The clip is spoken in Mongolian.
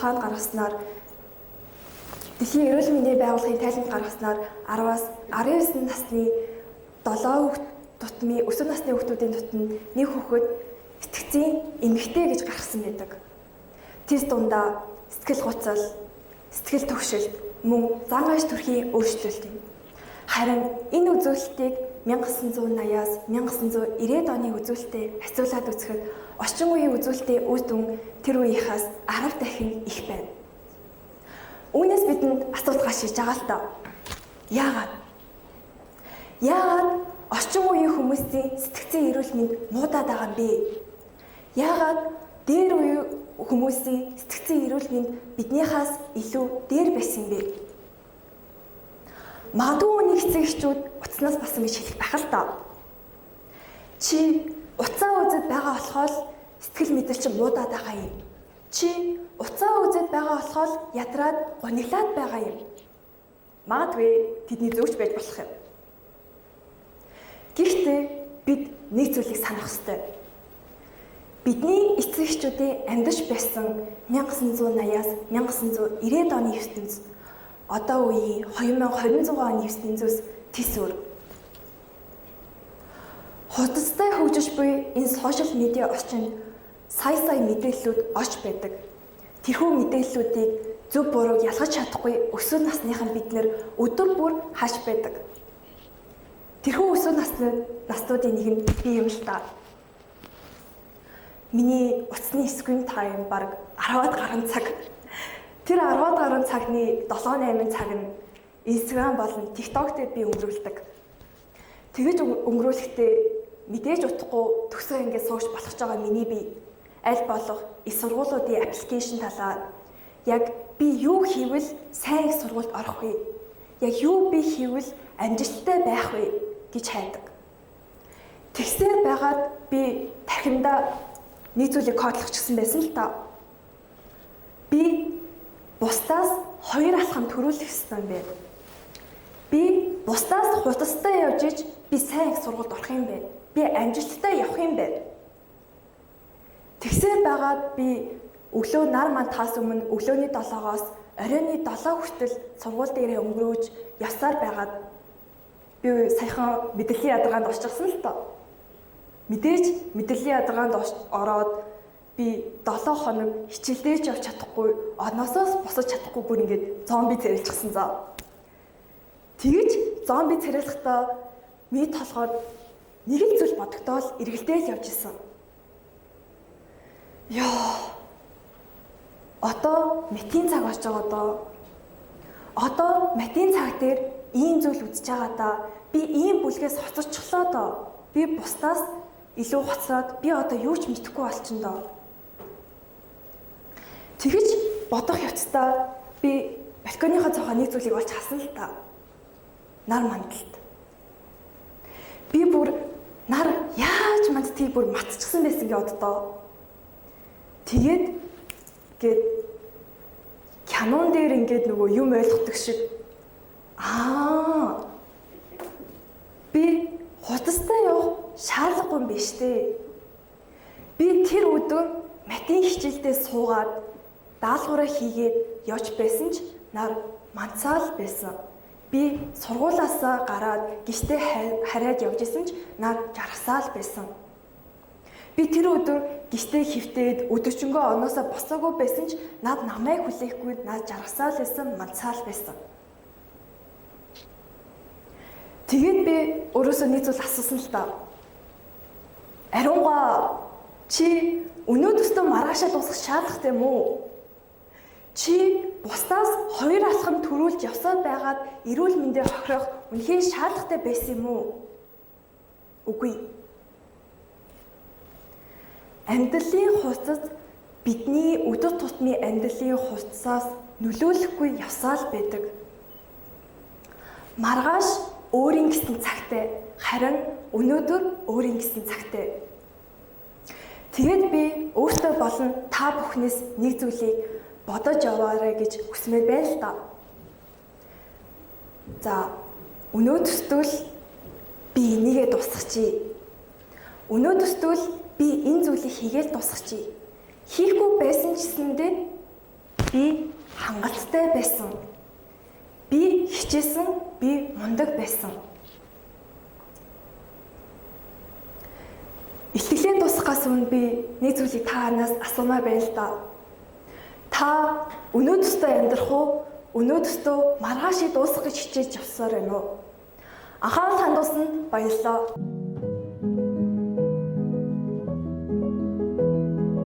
судалгаанд гаргаснаар, Дэлхийн эрүүл мэндийн байгууллагын тайланд гаргаснаар 10-аас 19 насны 7 тутмын өсвөр насны хүүхдүүдийн тутамд нэг хүүхэд сэтгцийн эмгэгтэй гэж гаргасан байдаг. Тэр дундаа сэтгэл гуцал, сэтгэл түгшилт, мөн зан ааш төрхийн өөрчлөлт юм. Харин энэ үзүүлэлтийг 1980-аас 1990-ад оны үзүүлэлтэд харьцуулаад үзэхэд орчин үеийн үзүүлэлтийн үр дүн тэр үеийнхээс 10 дахин их байна. Үүнээс бидэнд асуулт гарч ирж байгаа л та. Яагаад? Яагаад орчин үеийн хүмүүсийн сэтгцийн эрүүл мэнд муудаад байгаа юм бэ? Яагаад дээр үеийн хүмүүсийн сэтгцийн эрүүл мэнд биднийхээс илүү дээр байсан юм бэ? Магадгүй үүнийг эцэг эхчүүд утаснаас болсон гэж хэлэх байх л та. Чи утсаа үзэд байгаа болохоор сэтгэл мэдрэл чинь муудаад байгаа юм. Чи утсаа үзэд байгаа болохоор ядраад гуниглаад байгаа юм. Магадгүй тэдний зөвч байж болох юм. Гэхдээ бид нэг зүйлийг санах ёстой. Бидний эцэг эхчүүдийн амьдарч байсан 1980-аас 1990-ад оны ертөнц одоо үеийн 2026 оны ертөнцөөс тэс өөр. Хурдтай хөгжиж буй энэ сошиал медиа орчинд сая сая мэдээллүүд орж байдаг. Тэрхүү мэдээллүүдийг зөв бурууг ялгаж чадахгүй өсвөр насныхан бид нэр өдөр бүр харж байдаг. Тэрхүү өсвөр наснуудын нэг нь би юм л та. Миний утасны screen time бараг 10-аад гаруй цаг. Тэр 10-аад гаруй цагны 7 8 цаг нь Instagram болон TikTok дээр би өнгөрүүлдэг. Тэгэж өнгөрүүлэхдээ мэдээж утгагүй төгсөө ингээд сууж болох байгаа миний бие аль болох их сургуулиудын application талаар, яг би юу хийвэл сайн их сургуульд орох вэ? Яг юу би хийвэл амжилттай байх вэ гэж хайдаг. Тэгсээр байгаад би тархиндаа нэг зүйлийг кодлохчихсан байсан л та. Би бусдаас хоёр алхам түрүүлэх ёстой юм байна. Би бусдаас хурдтай явж иж би сайн их сургуульд орох юм байна. Би амжилттай явах юм байна. Тэгсээр байгаад би өглөө нар мандахаас өмнө өглөөний 7-оос оройн 7 хүртэл сургууль дээрээ өнгөрөөж явсаар байгаад би саяхан мэдрэлийн ядаргаанд орчихсон л тоо. Мэдээж мэдрэлийн ядаргаанд ороод би 7 хоног хичээлдээ ч явж чадахгүй, орноосоос босож чадахгүй, бүр ингээд зомби царайлчихсан заа. Тэгэж зомби царайлахдаа миний толгойд нэг л зүйл бодогдоол эргэлдээл явж исэн. Йоо. Одоо матын цаг болж байгаа доо. Одоо матын цаг дээр ийм зүйл үзэж байгаа даа. Би ийм бүлгээс хоцорчлоо доо. Би бусдаас илүү хоцроод би одоо юу ч мэдэхгүй болчихно доо. Тэгэж бодох явцдаа би балконыхоо цонхоо нэг зүйлийг олж харсан л та. Нар мандалт. Би бүр нар яаж манддгийг бүр мартчихсан байсан гэ оддоо. Тэгээд гээд кинон дээр ингээд нөгөө юм ойлгодог шиг би хурдтай явах шаардлагагүй юм биш үү? Би тэр өдөр матын хичээлдээ суугаад даалгавраа хийгээд явж байсан ч нар мандсаал байсан. Би сургуулаасаа гараад гэртээ хараад явж исэн ч нар жаргасаал байсан. Би тэр өдөр гэртээ хэвтээд өдөржингөө орноосоо босоогүй байсан ч над намайг хүлээхгүй над жаргасаал байсан, мандсаал байсан. Тэгээд би өөрөөсөө нэг зүйл асуусан л та. Ариунгаа, чи өнөөдөөсөө маргаашаа дуусгах шаардлагатай юм уу? Чи бусдаас хоёр алхам түрүүлж явсаар байгаад эрүүл мэндээ хохирох үнэхээр шаардлагатай байсан юм уу? Үгүй. Амьдралын хувцас бидний өдөр тутмын амьдралын хувцсаас нөлөөлөхгүй явсаал байдаг. Маргааш өөрийн гэсэн цагтай, харин өнөөдөр өөрийн гэсэн цагтай. Тэгээд би өөртөө болон та бүхнээс нэг зүйлийг бодож яваарай гэж хүсмээр байна л да. За, өнөөдөртөл би энийгээ дуусгачих. Өнөөдөртөл би энэ зүйлийг хийгээл дуусгачих. Хийхгүй байсан ч гэсэндээ Би хангалттай байсан. Би хичээсэн, би мундаг байсан. Итгэлээ дуусгахаас өмнө би нэг зүйлийг та нараас асуумаар байна л да. Та өнөөдөөсөө амьдрах уу? Өнөөдөөсөө маргаашийг дуусгах гэж хичээж явсаар байна уу? Анхаарал хандуулсанд баярлалаа.